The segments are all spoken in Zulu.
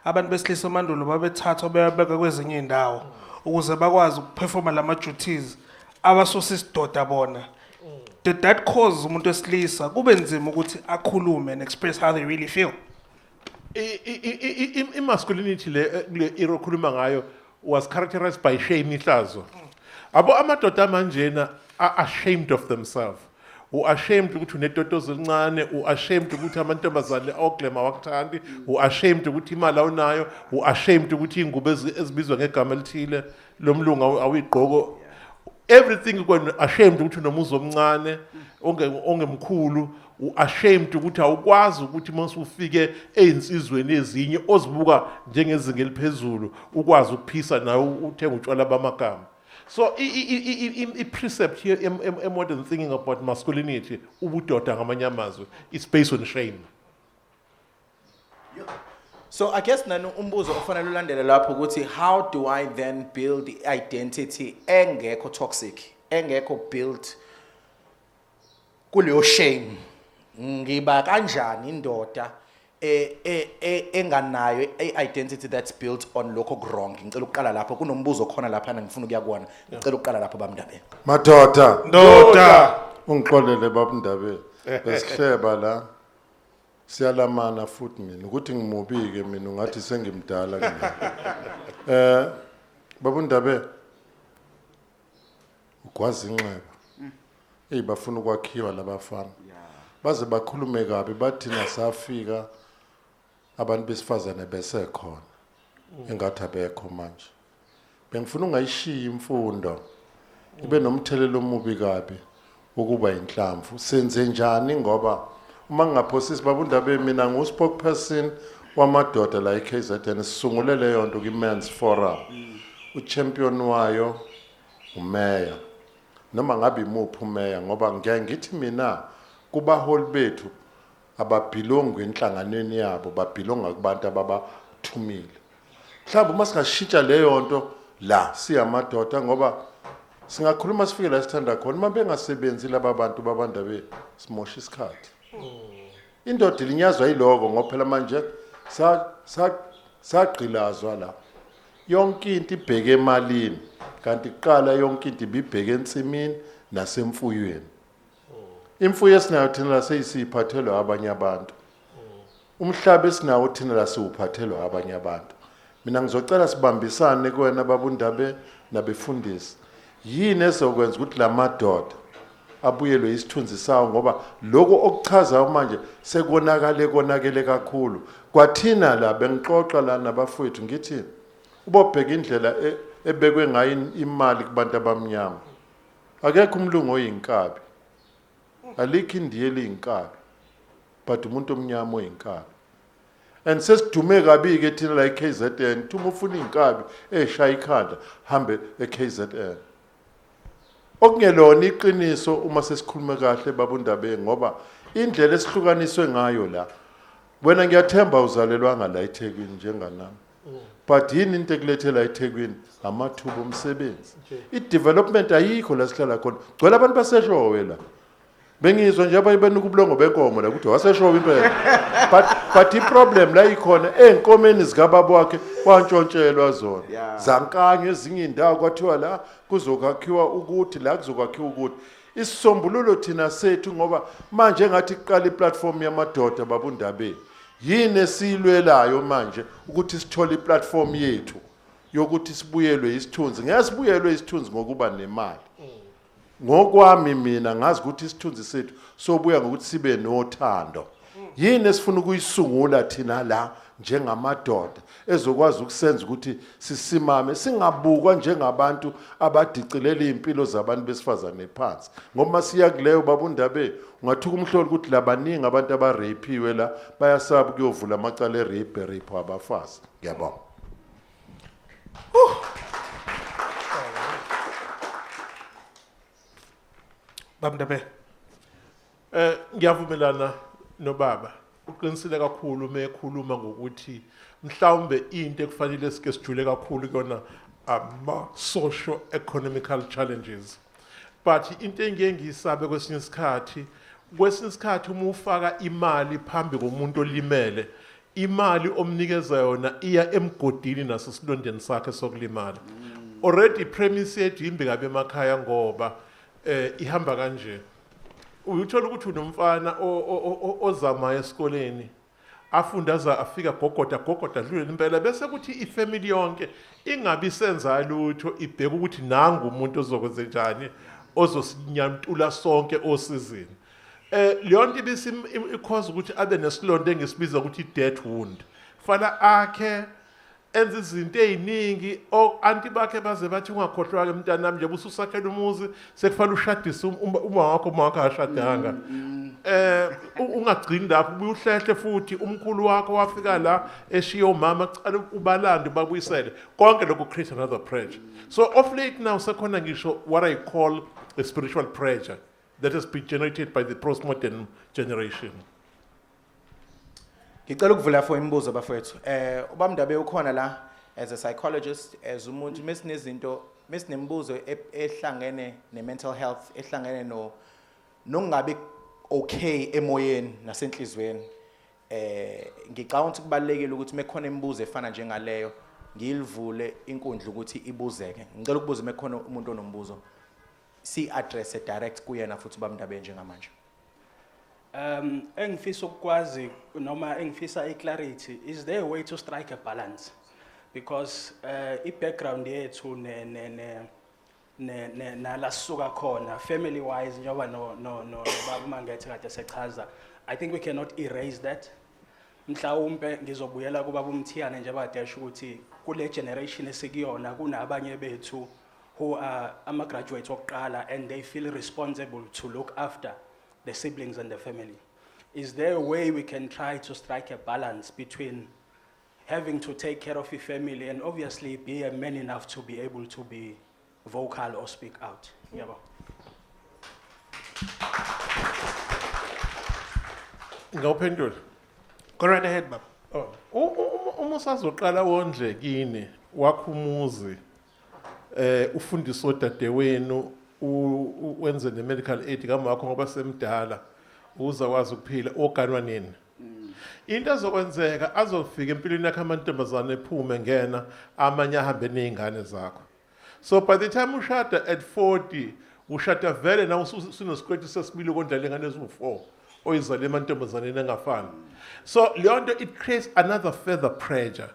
Abantu besilisa mandulo babethathwa beyabeka kwezinye indawo ukuze bakwazi ukuperforma lama duties abasusa isidoda bona. Did that cause umuntu wesilisa kube nzima ukuthi akhulume and express how they really feel? I-masculinity le kule era okhuluma ngayo was characterized by shame, ihlazo. Abo amadoda amanjena are ashamed of themselves. U-ashamed ukuthi unetotozo elincane, u-ashamed ukuthi amantombazane oglema wakuthandi, u-ashamed ukuthi imali awunayo, u-ashamed ukuthi iy'ngubo ezibizwa ngegama elithile lomlungu awuyigqoko. Everything kwena ashamed ukuthi unomuzi omncane ongemkhulu, u-ashamed ukuthi awukwazi ukuthi uma usufike ey'nsizweni ezinye ozibuka njengezinga eliphezulu ukwazi ukuphisa nawe uthenge utshwala bamagama. So i-precept here e-modern thinking about masculinity, ubudoda ngamanye amazwi, it's based on shame. So I guess nanu umbuzo ofanele ulandele lapho ukuthi how do I then build identity engekho toxic, engekho built kuleyo shame? Ngiba kanjani indoda enganayo i-identity that's built on lokho wrong? Ngicela ukuqala lapho, kunombuzo khona lapha ngifuna ukuya kuwona. Ngicela ukuqala lapho bamndabe. Madoda. Ndoda. Ungixolele babundabeni. Besihleba la. Siyalamana futhi mina ukuthi ngimubike mina ungathi sengimdala mina. Babundabe ugwaza inxeba. Hey, bafuna ukwakhiwa labafana. Baze bakhulume kabi bathi nasafika abantu besifazane besekhona. Engathi abekho manje. Bengifuna ungayishiyi imfundo. Ibe nomthelelo omubi kabi ukuba inhlamvu. Senze njani ngoba uma ngingaphosisi babundabe mina ngu spokesperson wamadoda la eKZN, sisungule leyo nto ki-Men's Forum. Uchampion wayo umeya. Noma ngabe imuphi umeya, ngoba ngiyaye ngithi mina kubaholi bethu ababhilongi enhlanganweni yabo, babhilonga kubantu ababathumile. Mhlawumbe uma singashintsha leyo nto la siyamadoda, ngoba singakhuluma sifike la sithanda khona, uma bengasebenzi laba bantu babandabe simosha isikhathi. Indoda ilinyazwa yiloko ngoba phela manje sagqilazwa la. Yonke into ibheke emalini, kanti kuqala yonke into ibibheke ensimini nasemfuyweni. Imfuyo esinayo thina la seyisiphathelwa abanye abantu. Umhlaba esinawo thina la siwuphathelwa abanye abantu. Mina ngizocela sibambisane kuwena babundabe nabefundisi. Yini ezokwenza ukuthi lamadoda abuyelwe isithunzi sawo, ngoba lokho okuchazayo manje sekonakale, konakele kakhulu. Kwathina la bengixoxa la nabafowethu ngithi ubobheka indlela ebekwe ngayo imali kubantu abamnyama. Akekho umlungu oyinkabi. Alikho indiye eliyinkabi. But umuntu omnyama oyinkabi. And sesidume kabi ke thina la eKZN, thuma ufuna inkabi eshaya ikhanda hambe eKZN. Okungelona iqiniso uma sesikhulume kahle babundabeni, ngoba indlela esihlukaniswe ngayo la, wena ngiyathemba uzalelwanga la eThekwini njenganami. But yini into ekulethela eThekwini? Amathuba omsebenzi. I-development ayikho la sihlala khona. Gcwele abantu baseshowe la. Bengizwa nje abanye benuka ubulongo benkomo la ukuthi waseshowe impela. But i-problem la ikhona ey'nkomeni zikababa wakhe kwantshontshelwa zona. Zankanywa ezinye iy'ndawo kwathiwa la kuzokwakhiwa ukuthi, la kuzokwakhiwa ukuthi. Isisombululo thina sethu, ngoba manje engathi kuqala iplatform yamadoda babundabeni. Yini esiyilwelayo manje ukuthi sithole iplatform yethu yokuthi sibuyelwe isithunzi? Ngeke sibuyelwe isithunzi ngokuba nemali. Ngokwami mina ngazi ukuthi isithunzi sethu sobuya ngokuthi sibe nothando. Yini esifuna ukuyisungula thina la njengamadoda ezokwazi ukusenza ukuthi sisimame, singabukwa njengabantu abadicilela izimpilo zabantu besifazane phansi? Ngoba siya kuleyo babundabe ungathuka umhloli ukuthi labaningi abantu abarapiwe la bayasaba ukuyovula amacala erape, rape abafazi. Ngiyabonga. Babundabe. Ngiyavumelana nobaba. Uqinisile kakhulu uma ekhuluma ngokuthi mhlawumbe into ekufanele sike sijule kakhulu kuyona ama socio economical challenges. But into engiye ngiyisabe kwesinye isikhathi, uma ufaka imali phambi komuntu olimele, Imali omnikeza yona iya emgodini nasesilondeni sakhe sokulimala. Already premise yethu yimbi kabi emakhaya ngoba ihamba kanje. Uyuthola ukuthi unomfana ozamayo esikoleni, afunde aza afika gogoda gogoda, dlule impela, bese kuthi ifamily yonke ingabi senza lutho, ibheka ukuthi nangu umuntu ozokwenze njani, ozosinyantula sonke osizini. Leyo nto ibisi i-cause ukuthi abe nesilonda engisibiza ukuthi i-debt wound. Fana akhe enza izinto ey'ningi, o-anti bakhe baze bathi, "Ungakhohlwa-ke mntanami, njengoba ususakhela umuzi, sekufanele ushadise uma wakho, uma wakho akashadanga. Ungagcini lapho, ubuye uhlehle futhi. Umkhulu wakho wafika la eshiye umama, cala ubalande ubabuyisele." Konke lokhu create another pressure. So of late now sekhona ngisho what I call a spiritual pressure that has been generated by the postmodern generation. Ngicela ukuvula for imibuzo, bafowethu. Ubaba Ndabe ukhona la as a psychologist, as umuntu mesinezinto, mesinemibuzo ehlangene ne-mental health, ehlangene no nokungabi okay emoyeni nasenhlizweni. Ngicabanga ukuthi kubalekile ukuthi mekhona imibuzo efana njengaleyo ngilivule inkundla ukuthi ibuzeke. Ngicela ukubuza mekhona umuntu onombuzo. Si address direct kuyena futhi ubaba Ndabe njengamanje. Engifisa ukwazi noma engifisa i-clarity, is there a way to strike a balance? Because i-background yethu ne nala sisuka khona family wise, njengoba no baba Mangethe kade sechaza, I think we cannot erase that. Mhlawumbe ngizobuyela kubaba uMthiyane, njengoba kade esho ukuthi kule generation esikuyona kunabanye bethu who are ama graduates okuqala and they feel responsible to look after the siblings and the family. Is there a way we can try to strike a balance between having to take care of your family and obviously be a man enough to be able to be vocal or speak out? Yebo. Ngawuphendula. Go right ahead, baba. Oh, uma usazoqala wondle kini wakho umuzi, ufundise odadewenu, wenze ne-medical aid kamakho ngoba semdala, uzakwazi ukuphila oganwa nini, into ezokwenzeka azofika empilweni yakho amantombazane ephume ngena, amanye ahambe ney'ngane zakho. So by the time ushada at 40, ushada vele na usunesikweletu sesibili ukondla lengane eziwu-4 oyizale emantombazaneni engafani. So leyo nto, it creates another further pressure.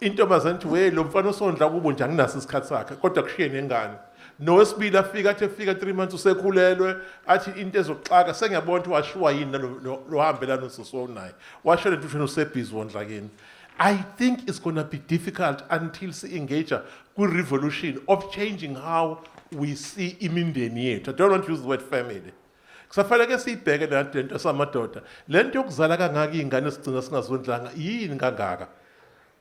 Intombazane ithi, "We, lo mfana osondla kubo nje anginaso isikhathi sakhe," kodwa kushiye nengane. Nowesibili afika, athi efika 3 months usekhulelwe, athi into ezoxaka, "Sengiyabona ukuthi washiwa yini nalo lo hambelana nosisi onaye, washo lento ushona usebhizi wondla kini." I think it's going to be difficult until si-engage kwi-revolution of changing how we see imindeni yethu. I don't want to use the word family. Kusafanele siyibheke lento samadoda. Lento yokuzala kangaka iy'ngane sigcina singazondlanga yini kangaka?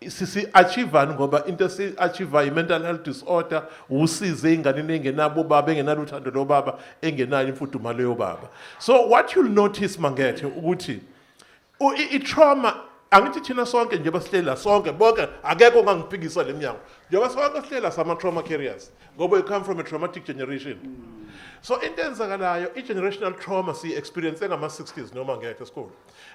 Sisi-achievani? Ngoba into esi-achieve i-mental health disorder, usize ey'nganeni engenabo ubaba, engenalo uthando lobaba, engenayo imfudumalo yobaba. So what you'll notice, Mangethe, ukuthi i-trauma, angithi thina sonke nje basihlela sonke bonke, akekho ongangiphikisa le mnyango, njengoba sonke sihlela sama-trauma carriers ngoba you come from a traumatic generation. So into enzakalayo, i-generational trauma siyi-experience ngama-60s noma ngekho esikhulu.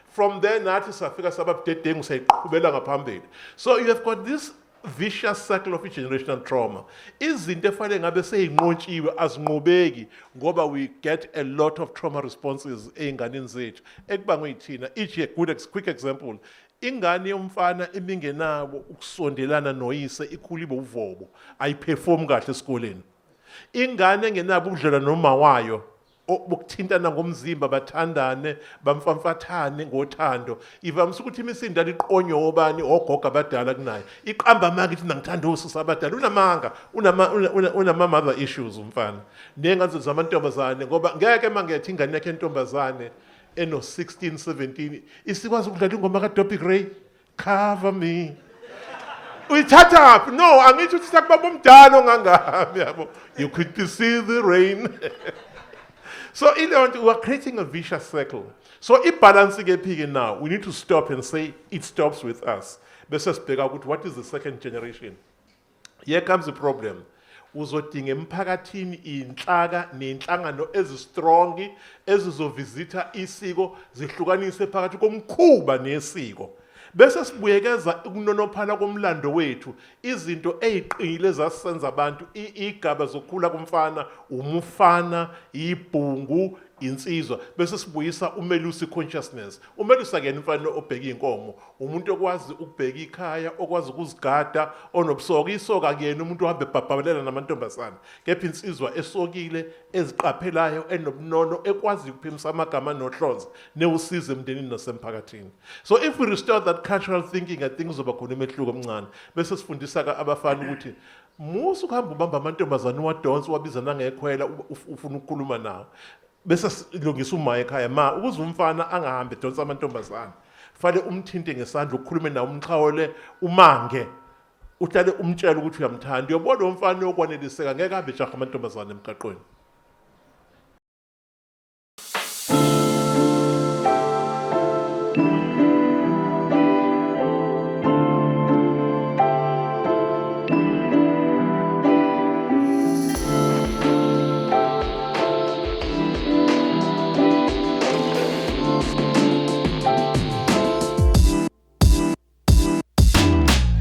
From there nathi safika saba budedengu, sayiqhubela ngaphambili. So you have got this vicious cycle of generational trauma. Izinto efanele ngabe seyinqotshiwe azinqobeki ngoba we get a lot of trauma responses ey'nganeni zethu ekubangwe yithina. Each a good quick example, ingane yomfana emingenabo ukusondelana noyise ikhula ibe uvobo, ayiperform kahle esikoleni. Ingane engenabo ubudlelwano noma wayo bokuthintana ngomzimba, bathandane, bamfamfathane ngothando, ivamise ukuthi imisindala iqonywe obani? Ogogo abadala kunayo. Iqamba amanga, ithi, "Ngithanda osisi abadala." Unamanga, unama-mother issues umfana. Ney'ngane zamantombazane, ngoba ngeke mangethe ingane yakhe entombazane eno-16 17 isikwazi ukudlala ingoma kaDobby Gray, "Cover Me." Uyithathaphi? No, angithi uthi sakubaba omdala ongangami, yabo, you could see the rain. So ileyo nto, we are creating a vicious circle. So ibalance ke phi ke now? We need to stop and say it stops with us, bese sibheka ukuthi what is the second generation. Here comes the problem. Uzodinga emphakathini inhlaka nenhlangano ezistrong ezizovisitha isiko, zihlukanise phakathi komkhuba nesiko. Bese sibuyekeza ukunonophala komlando wethu, izinto eziqinile zasenza abantu, igaba zokukhula komfana, umufana, ibhungu, insizwa. Bese sibuyisa umelusi consciousness. Umelusi akuyena umfana obheka inkomo, umuntu okwazi ukubheka ikhaya, okwazi ukuzigada, onobusoka. Isoka akuyena umuntu ohambe ebhabhalela namantombazane, kepha insizwa esokile, eziqaphelayo, enobunono, ekwazi ukuphimisa amagama nohlonze newusizo emndenini nasemphakathini. So if we restore that cultural thinking, I think kuzoba khona umehluko omncane. Bese sifundisa ka abafana ukuthi musu ukuhamba ubamba amantombazane, uwadonsa, uwabiza nangekhwela, ufuna ukukhuluma nawo. Bese silungisa uma ekhaya, ma ukuze umfana angahambi edonsa amantombazane, fanele umthinte ngesandla, ukhulume nawe, umxhawule, umange, uhlale umtshela ukuthi uyamthanda. Uyobona umfana uyokwaneliseka, ngeke ahambe ejaha amantombazane emgaqweni.